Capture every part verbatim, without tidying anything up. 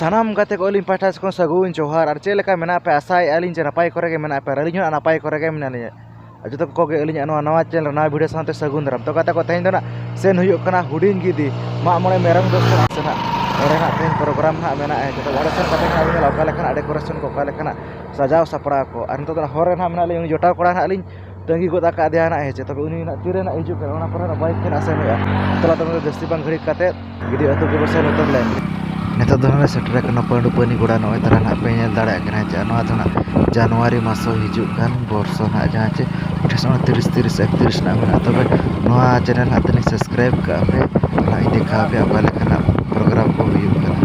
ᱥᱟᱱᱟᱢ ᱜᱟᱛᱮ ᱠᱚ ᱟᱹᱞᱤᱧ ᱯᱟᱦᱴᱟ ᱥᱮᱫ ᱠᱷᱚᱱ ᱥᱟᱹᱜᱩᱱ ᱡᱚᱦᱟᱨ᱾ ᱟᱨ ᱪᱮᱫ ᱞᱮᱠᱟ ᱢᱮᱱᱟᱜ ᱯᱮ? ᱟᱥᱟᱭᱮᱫᱼᱟ ᱞᱤᱧ ᱡᱮ ᱱᱟᱯᱟᱭ ᱠᱚᱨᱮ ᱜᱮ ᱢᱮᱱᱟᱜ ᱯᱮᱭᱟ᱾ ᱟᱨ ᱟᱹᱞᱤᱧ ᱦᱚᱸ ᱱᱟᱯᱟᱭ ᱠᱚᱨᱮ ᱜᱮ ᱢᱮᱱᱟᱜ ᱞᱤᱧᱟ᱾ ᱟᱨ ᱡᱚᱛᱚ ᱠᱚᱜᱮ ᱟᱹᱞᱤᱧᱟᱜ ᱱᱚᱣᱟ ᱱᱟᱣᱟ ᱪᱮᱱᱮᱞ ᱨᱮ ᱱᱟᱣᱟ ᱵᱷᱤᱰᱤᱭᱳ ᱥᱟᱶᱛᱮ ᱥᱟᱹᱜᱩᱱ ᱫᱟᱨᱟᱢ᱾ ᱛᱚ ᱜᱟᱛᱮ ᱠᱚ, ᱛᱮᱦᱮᱧ ᱫᱚ ᱱᱟᱜ ᱥᱮᱱ ᱦᱩᱭᱩᱜ ᱠᱟᱱᱟ ᱦᱩᱰᱤᱧ ᱜᱤᱫᱤ ᱢᱟᱜ ᱢᱚᱬᱮ ᱢᱮᱨᱚᱢ ᱫᱚᱥ ᱥᱮᱱᱟᱜ ᱥᱮ ᱱᱟᱜ ᱚᱸᱰᱮ ᱱᱟᱜ ᱛᱮᱦᱮᱧ ᱯᱨᱳᱜᱨᱟᱢ ᱱᱟᱜ ᱢᱮᱱᱟᱜᱼᱟ᱾ ᱡᱚᱛᱚ ᱚᱸᱰᱮ ᱥᱮᱱ ᱠᱟᱛᱮ ᱱᱟᱜ ᱧᱮᱞᱟ ᱚᱠᱟ ᱞᱮᱠᱟᱱᱟᱜ ᱰᱮᱠᱳᱨᱮᱥᱚᱱ ᱠᱚ, ᱚᱠᱟ ᱞᱮᱠᱟᱱᱟᱜ ᱥᱟᱡᱟᱣ ᱥᱟᱯᱲᱟᱣ ᱠᱚ᱾ ᱟᱨ ᱱᱤᱛᱚᱜ ᱫᱚ ᱦᱚᱨ ᱨᱮ ᱱᱟᱜ ᱢᱮᱱᱟᱜ ᱞᱤᱧ, ᱩᱱᱤ ᱡᱚᱴᱟᱣ ᱠᱚᱲᱟ ᱱᱟᱜ ᱞᱤᱧ ᱛᱟᱺᱜᱤ ᱜᱚᱫ ᱟᱠᱟᱫᱮᱭᱟ ᱱᱟᱜ, ᱦᱮᱸ ᱪᱮ? ᱛᱚᱵᱮ ᱩᱱᱤ ᱱᱟᱜ ᱛᱤᱨᱮ ᱱᱟᱜ ᱦᱤᱡᱩᱜ ᱠᱟᱱᱟ, ᱚᱱᱟ ᱯᱚᱨᱮ ᱱᱟᱜ ᱵᱟᱭᱤᱠ ᱛᱮ ᱱᱟᱜ ᱥᱮᱱ ᱦᱩᱭᱩᱜᱼᱟ᱾ ᱛᱟᱦᱞᱮ ᱛᱚᱵᱮ ᱡᱟᱹᱥᱛᱤ ᱵᱟᱝ ᱜᱷᱟᱹᱲᱤᱡ ᱠᱟᱛᱮ ᱡᱩᱫᱤ ᱟᱹᱛᱩ ᱠᱚ ᱥᱮᱱ ᱩᱛᱟᱹᱨ ᱞᱮᱱ᱾ ᱱᱤᱛᱚᱜ ᱫᱚ ᱱᱟᱜ ᱥᱮᱴᱮᱨ ᱟᱠᱟᱱᱟ ᱯᱟᱺᱰᱩ ᱯᱟᱹᱱᱤ ᱜᱚᱲᱟ᱾ ᱱᱚᱜᱼᱚᱭ ᱛᱟᱨᱟ ᱱᱟᱜ ᱯᱮ ᱧᱮᱞ ᱫᱟᱲᱮᱭᱟᱜ ᱠᱟᱱᱟ ᱡᱮ ᱱᱚᱣᱟ ᱫᱚ ᱱᱟᱜ ᱡᱟᱱᱩᱣᱟᱨᱤ ᱢᱟᱥ ᱦᱤᱡᱩᱜ ᱠᱟᱱ ᱵᱚᱨᱥᱚ ᱱᱟᱜ, ᱡᱟᱦᱟᱸ ᱪᱮ ᱟᱴᱷᱟᱥ ᱩᱱᱛᱨᱤᱥ ᱛᱤᱨᱤᱥ ᱮᱠᱛᱨᱤᱥ ᱱᱟᱜ ᱢᱮᱱᱟᱜᱼᱟ᱾ ᱛᱚᱵᱮ ᱱᱚᱣᱟ ᱪᱮᱱᱮᱞ ᱱᱟᱜ ᱛᱤᱱᱟᱹᱜ ᱥᱟᱵᱥᱠᱨᱟᱭᱤᱵ ᱠᱟᱜ ᱯᱮ, ᱱᱟᱜ ᱤᱧ ᱫᱮᱠᱷᱟᱣ ᱯᱮᱭᱟ ᱚᱠᱟ ᱞᱮᱠᱟᱱᱟᱜ ᱯᱨᱳᱜᱨᱟᱢ ᱠᱚ ᱦᱩᱭᱩᱜ ᱠᱟᱱᱟ᱾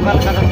ᱚᱠᱟ ᱞᱮᱠᱟ ᱨᱮ